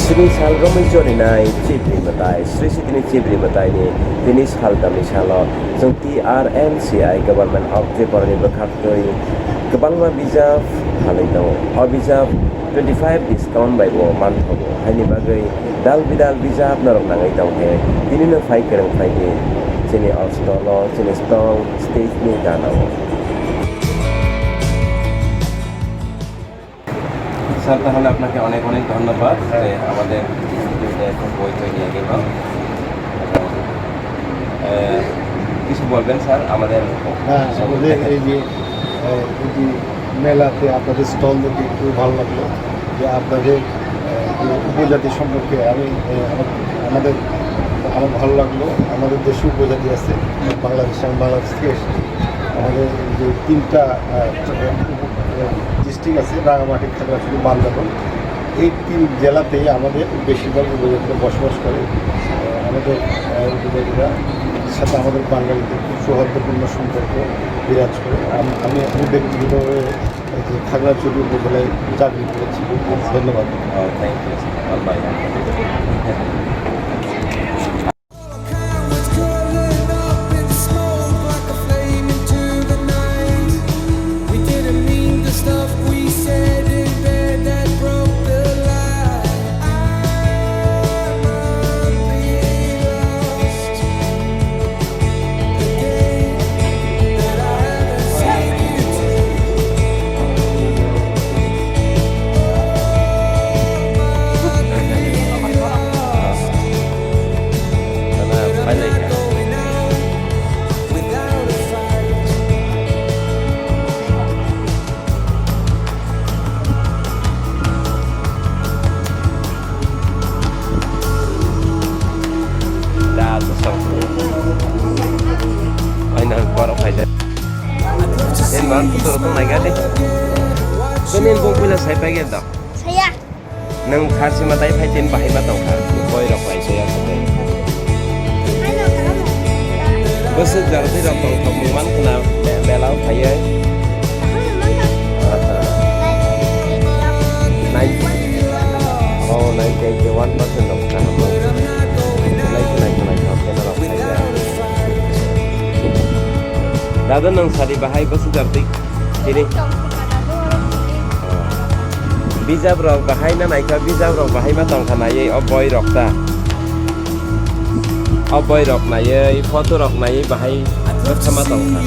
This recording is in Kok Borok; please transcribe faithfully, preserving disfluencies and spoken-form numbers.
Chini sal romwi cholinai Chibri mwtai, Sri Sitini Chibri mwtaini tini sal tamni salo chwng T R M C I Government of Tripura ni bwkhaktwi kwbangma bijap phalwi tongo. O bijap twenty five discount bai bo manthogo, haini bagwi dal bidal bijap norok nangwi tongkhe tinino phai kwrwng phaidi chini o stall o, chini stall stage ni gana o. Sir, তাহলে আপনাকে অনেক অনেক ধন্যবাদ যে আমাদের স্টুডিওতে এখন বই তৈরি হয়ে গেল। এবং, আহ, কিছু বলবেন স্যার আমাদের হ্যাঁ, সম্পর্কে? আমাদের এই যে, আহ, এই যে মেলাতে আপনাদের স্টল দেখে খুবই ভালো লাগলো যে আপনাদের, আহ, যে উপজাতি সম্পর্কে আমি, আহ, আমার, আমাদের, আমার ভালো লাগলো। আমাদের দেশে উপজাতি আছে, বাংলাদেশে, আমি বাংলাদেশ থেকে এসেছি। আমাদের যে তিনটা, আহ, ডিস্ট্রিক্ট আছে, রাঙামাটি, খাগড়াছড়ি, বান্দরবান। এই তিন জেলাতেই আমাদের বেশিরভাগ উপজাতিরা বসবাস করে। আহ, আমাদের, আহ, উপজাতিরা সাথে আমাদের বাঙালিদের খুব সৌহার্দ্যপূর্ণ সম্পর্ক বিরাজ করে। আম-, আমি, আমি ব্যক্তিগতভাবে এই যে খাগড়াছড়ি উপজেলায় চাকরি করেছি। ধন্যবাদ। Oh, thank you. Bye bye. Da, to sok. Ai, na, borok hai da. Ei, man, to sok, nai ga de. Bini bung pila sai pa ge da. Saya. Nang kharsi ma tai phai tin bahai ma tong kha. Boi rok lai saya sa de. Ano, ano. Bwswk jar twi rok tong thok mung man khna me-, mela o phai ye. Nine, oh, ninety one percent rok khna hamjak. Belai khna khna khna khna rok phai ya. Dada, nang sari bahai bwswk jar twi tini? Bijap rok bahai na naikha, bijap rok bahai ma tong kha naiwi o boi rok ta. O boi rok naiwi, photo rok naiwi bahai bwkha ma tong kha.